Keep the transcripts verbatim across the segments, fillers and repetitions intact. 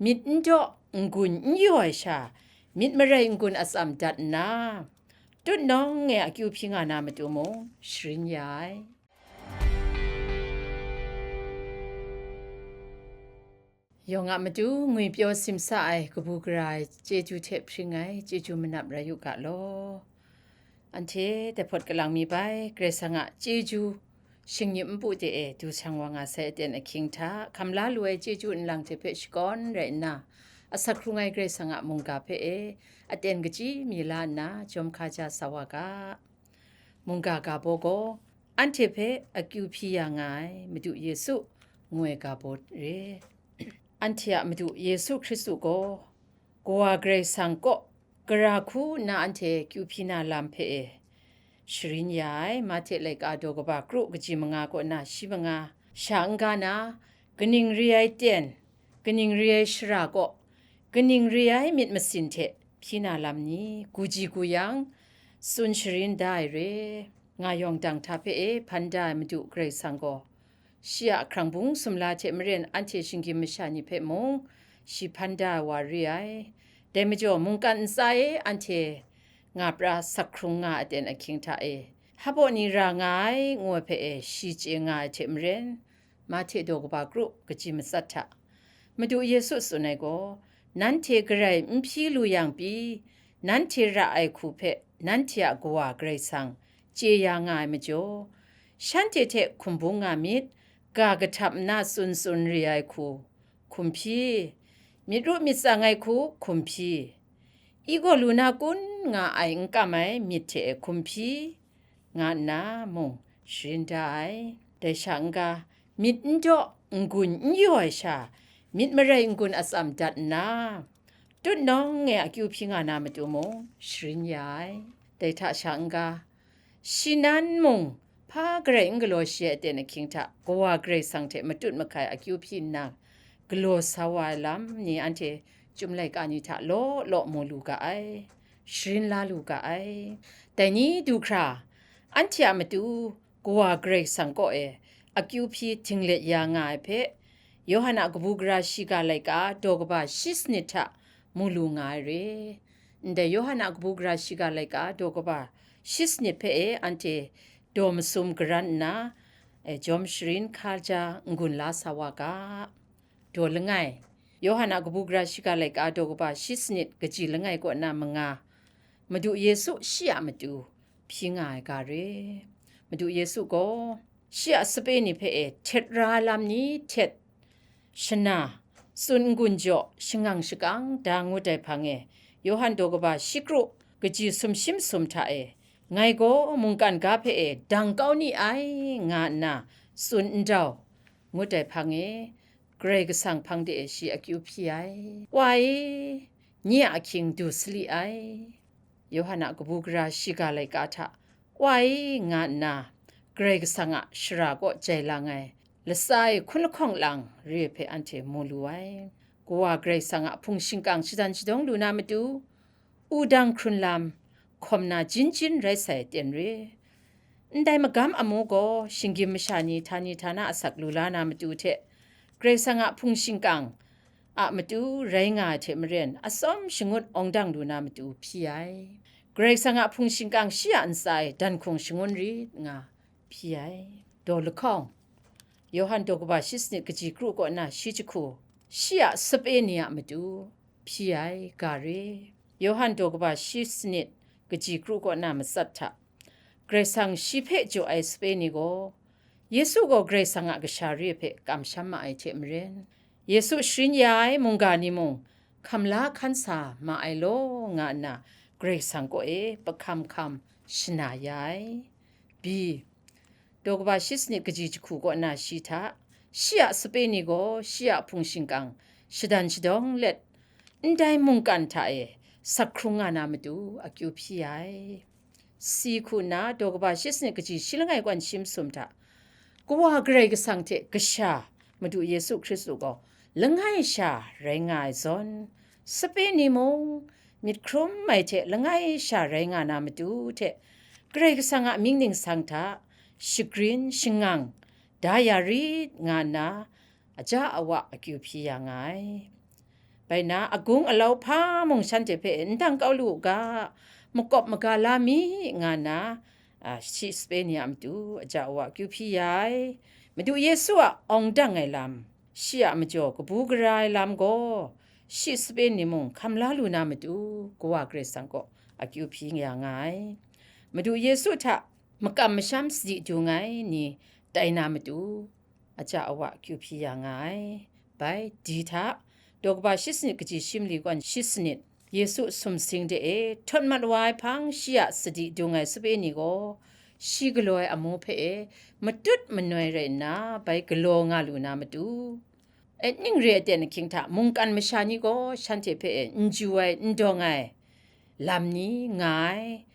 myit n daw n-gun n yaw ai sha, myit marai n-gun atsam dat nna, tutnawng e akyu hpyi nga na matu mung sharin ya ai. Yawng a matu ngwipyaw simsa ai kabu gara ai chyeju hte hpring ai chyeju manap rai u ga law. Anhte dai hpawt kalang mi bai, Karai Kasang a chyeju shingnip npu de e du shang wa nga sai aten ahkying hta, hkam la lu ai chyeju nlang hte hpe shakawn rai nna, asak hkrung ai Karai Kasang a mungga hpe e aten kachyi mi la nna, jawm hka ja sa wa ga. Mungga ga baw gaw, anhte hpe akyu hpyi ya nga ai Madu Yesu ngu ai ga baw re. Anhte a Madu Yesu Hkristu gaw, Kawa Karai Kasang kaw gara hku nna anhte kyu hpyi na lam hpe e sharin ya ai. Mahte laika daw kaba kru kaji manga kaw na shi manga sha n-ga na, kaning re ai ten, kaning re ai shara kaw, kaning re ai myit masin hte hpyi na lam ni, guji guyang, tsun sharin da ai re, nga yawng dang hta hpe e hpan da ai Madu Karai Kasang gaw, shi a hkrang bung sumla hte maren anhte shinggyim masha ni hpe mung shi hpan da ai wa re ai. Dai majaw, mungkan ntsa e anhte nga pra sak hkrung nga aten ahkying hta e, hpabaw ni ra nga ai ngu ai hpe e shi chye nga ai hte maren, Mahte daw kaba kru kaji matsat hta Madu Yesu tsun ai gaw, nanhte garai n hpyi lu yang pyi, nanhte ra ai hku hpe nanhte a Kawa Karai Kasang chye ya nga ai majaw, shanhte hte hkum bung nga myit, ga kahtap nna tsun tsun re ai hku hkum hpyi, myit ru myit tsang ai hku hkum hpyi, i gaw lu na kun nga ai n kam ai myit hte hkum hpyi, nga nna mung sharin da ai. Dai sha n-ga, myit n daw n-gun n yaw ai sha, myit marai n-gun atsam dat nna, tutnawng e akyu hpyi nga na matu mung sharin ya ai. Dai hta sha n-ga, shi nan mung hpa garai n galaw shi ai aten ahkying hta, Kawa Karai Kasang hte matut mahkai akyu hpyi nna, galaw sa wa ai lam ni anhte Chyum laika ni hta law law mu lu ga ai, sharin la lu ga ai. Dai ni du hkra, anhte a matu Kawa Karai Kasang kaw e akyu hpyi htinglet ya nga ai hpe, Yawhan a kabu gara shiga laika daw kaba shi sanit hta mu lu nga ai re. Ndai Yawhan a kabu gara shiga laika daw kaba shi sanit hpe e anhte daw masum garan nna, e, jawm sharin hka ja n-gun la sa wa ga. Daw langai, Yawhan a kabu gara shiga laika daw kaba shi sanit kaji langai kaw na manga, Madu Yesu shi a matu hpyi nga ai ga re. Madu Yesu gaw shi a sape ni hpe e htet ra lam ni htet shana, tsun n-gun jaw, shangang shakang da ngut ai hpang e, Yawhan daw kaba shi kru kaji sumshi masum hta e, ngai gaw mungkan ga hpe e dang kau ni ai, nga nna tsun n dau ngut ai hpang e, Karai Kasang hpang de e shi akyu hpyi ai. Wa e, nye a ahkying du sali ai. Yawhan a kabu gara shiga laika hta, wa e, nga nna Karai Kasang a shara kaw jai lang ai latsa e hkun lahkawng lang re hpe anhte mu lu ai. Kawa Karai Kasang a hpung shingkang shadan shadawng lu na matu, wudang hkrun lam, hkawm na jin jin rai sai aten re. Ndai magam amu gaw, shinggyim masha ni htani htana asak lu la na matu hte, Karai Kasang a hpung shingkang a matu rai nga ai hte maren, atsawm shangut awng dang lu na matu hpyi ai. Karai Kasang a hpung shingkang shi a ntsa e dan hkung shangun rit nga hpyi ai. Daw lahkawng, Yawhan daw kaba shi sanit kaji kru kaw na shi jahku, shi a sape ni a matu hpyi ai ga re. Yawhan daw kaba shi sanit kaji kru kaw na matsat hta, Karai Kasang shi hpe jaw ai sape ni gaw, Yesu gaw Karai Kasang a kasha re hpe kamsham ma ai hte maren, Yesu sharin ya ai mungga ni mung hkam la hkan sa ma ai law, nga nna Karai Kasang kaw e pahkam hkam shana ya ai. Bi, daw kaba shi sanit kaji jahku kaw na shi hta, shi a sape ni gaw shi a hpung shingkang shadan shadawng let, ndai mungkan hta e sak hkrung nga na matu akyu hpyi ai. Si hku nna daw kaba shi sanit kaji shi langai kaw na shi masum hta, Kawa Karai Kasang hte Kasha Madu Yesu Hkristu gaw langai sha rai nga ai zawn, sape ni mung myit hkrum ai hte langai sha rai nga na matu hte, Karai Kasang a mying ningsang hta shagrin shangang da ya rit, nga nna aja awa akyu hpyi ya nga ai. Rai nna, agung alau hpa mung shanhte hpe n dang kau lu u ga, makawp maga la mi, nga nna, a, shi sape ni a matu aja awa akyu hpyi ya ai. Madu Yesu a awng dang ai lam, shi a majaw kabu gara ai lam gaw, shi sape ni mung hkam la lu na matu, Kawa Karai Kasang kaw akyu hpyi ya nga ai. Madu Yesu hta makam masham sadi dung ai ni tai na matu, aja awa akyu hpyi ya nga ai. Bai, di hta, daw kaba shi sanit kaji shi mali kaw shi sanit, Yesu sumsing de e htawt mat wa ai hpang, shi a sadi dung ai sape ni gaw, shi galaw ai amu hpe e matut manoi rai nna, bai galaw nga lu na matu, e, ning re aten ahkying hta mungkan masha ni gaw shanhte hpe e n ju ai, n dawng ai lam ni nga ai.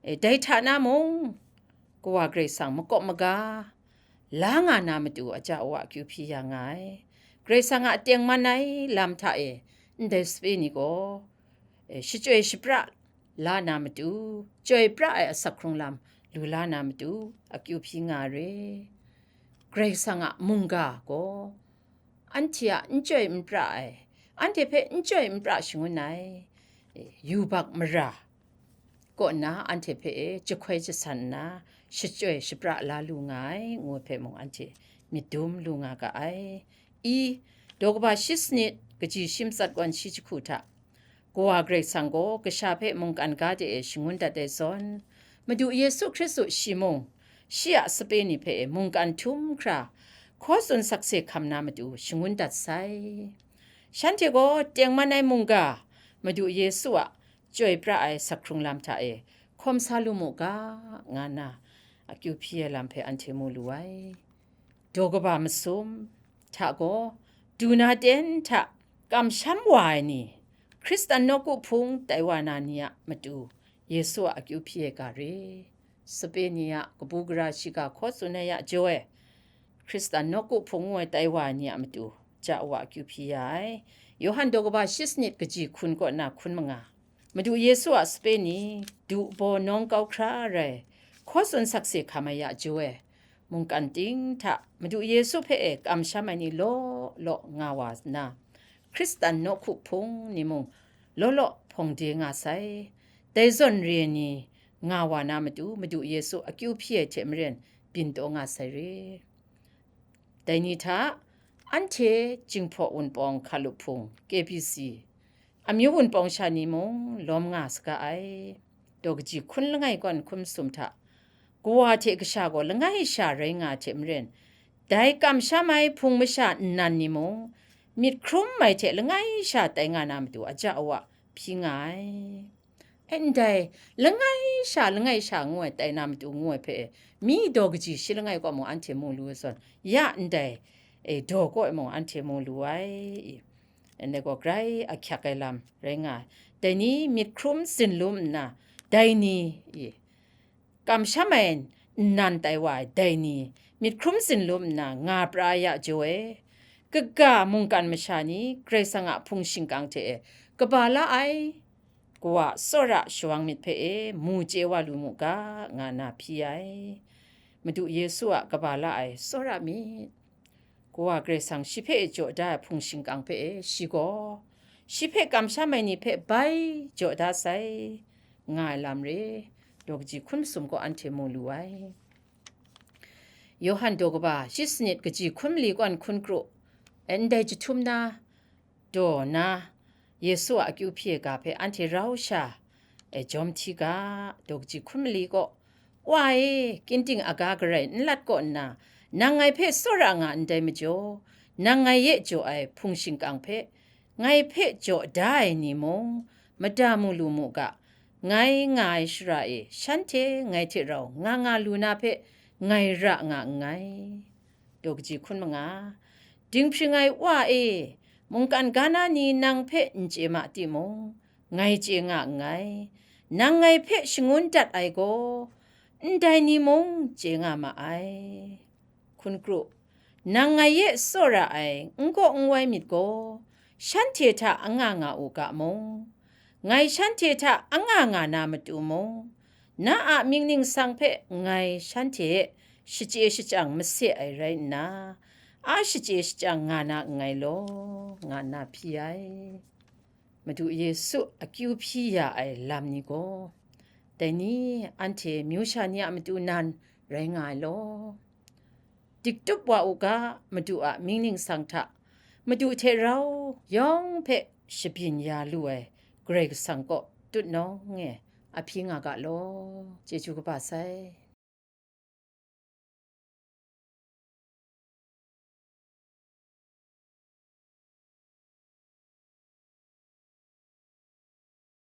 E, dai hta na mung, Kawa Karai Kasang makawp maga la nga na matu aja awa akyu hpyi ya nga ai. Karai Kasang a tengman ai lam hta e ndai sape ni gaw, e, shachyoi shapra la na matu, chyoi pra ai asak hkrung lam lu la na matu akyu hpyi nga re. Karai Kasang a mungga gaw anhte a n chyoi n pra ai, anhte hpe n chyoi n pra shangun ai, e, yubak mara kaw nna anhte hpe e jahkoi jasan nna shachyoi shapra la lu nga ai, ngu ai hpe mung anhte myit dum lu nga ga ai. I, daw kaba shi sanit kaji shi matsat kaw shi jahku hta, Kawa Karai Kasang gaw kasha hpe mungkan ga de e shangun dat ai zawn, Madu Yesu Hkristu shi mung, shi a sape ni hpe e mungkan htum hkra, hkaw tsun sakse hkam na matu shangun dat sai. Shanhte gaw tengman ai mungga, Madu Yesu a chyoi pra ai asak hkrung lam hta e hkawm sa lu mu ga, nga nna akyu hpyi ai lam hpe anhte mu lu ai. Daw kaba masum hta gaw, du na ten hta kamsham wa ai ni, Hkristan nawku hpung tai wa na ni a matu, Yesu a akyu hpyi ai ga re. Sape ni a kabu gara shiga hkaw tsun ai a jaw e, Hkristan nawku hpung ngu ai tai wa ai ni a matu, ja wa akyu hpyi ya ai. Yawhan daw kaba shi sanit kaji hkun kaw na hkun manga. Madu Yesu a sape ni, du baw nawng kau hkra rai, hkaw tsun sakse hkam ai a jaw e, mungkan ting hta Madu Yesu hpe e kamsham ai ni law law nga wa nna, Hkristan nawku hpung ni mung law law hpawng de nga sai. Dai zawn re ai ni nga wa na matu, Madu Yesu akyu hpyi ai hte maren byin taw nga sai re. Dai ni hta, anhte Jinghpaw Wunpawng Hkalup Hpung, K B C, amyu wunpawng sha ni mung lawm nga saga ai. Daw kaji hkun langai kaw n hkun masum hta, Kawa hte Kasha gaw langai sha rai nga ai hte maren, dai kamsham ai hpung masha nnan ni mung, myit hkrum ai hte langai sha tai nga na matu aja awa hpyi nga ai. E, ndai, langai sha, langai sha ngu ai, tai na matu ngu ai hpe, mi daw kaji shi langai kaw mung anhte mu lu ai zawn, ya ndai, e, daw kaw e mung anhte mu lu ai, i, ndai gaw grai ahkyak ai lam rai nga ai. Dai ni myit hkrum zinlum nna, dai ni, i, kamsham ai nnan tai wa ai dai ni, myit hkrum zinlum nna nga pra ya jaw e, kaga mungkan masha ni Karai Kasang a hpung shingkang hte e kaba la ai, Kawa tsawra shawang myit hpe e mu chye wa lu mu ga, nga na hpyi ai. Madu Yesu a kaba la ai tsawra myit. Kawa Karai Kasang shi hpe jaw da ai hpung shingkang hpe e, shi gaw shi hpe kamsham ai ni hpe bai jaw da sai, nga ai lam re, daw kaji hkun masum gaw anhte mu lu ai. Yawhan daw kaba shi sanit kaji hkun mali kaw n hkun kru, ndai jahtum na daw na, Yesu a akyu hpyi ai ga hpe anhte rau sha e jawm hti ga, daw kaji hkun mali kaw, Wa e, ginting aga garai n lat kaw nna, nang ngai hpe tsawra nga ndai majaw, nang ngai e jaw ai hpung shingkang hpe, ngai hpe jaw da ai ni mung, mada mu lu mu ga, ngai nga ai shara e shanhte ngai hte rau nga nga lu na hpe, ngai ra nga nngai. Daw kaji hkun manga, dinghpring ai Wa e, mungkan ga na ni nang hpe n chye ma timung, ngai chye nga nngai. Nang ngai hpe shangun dat ai gaw, ndai ni mung chye nga ma ai. Hkun kru, nang ngai e tsawra ai n gaw n wai myit gaw, shanhte hta anga nga u ga mung, ngai shanhte hta anga nga na matu mung, na a mying ningsang hpe ngai shanhte e shachye shachyang mase ai rai nna, a shachye shachyang nga na nngai law, nga nna hpyi ai. Madu Yesu akyu hpyi ya ai lam ni gaw, dai ni anhte myu sha ni a matu nan rai nga ai law. Diktup wa u ga, Madu a mying ningsang hta, Madu hte rau yawng hpe shabyin ya lu ai Karai Kasang kaw tutnawng e a hpyi nga ga law. Chyeju kaba sai.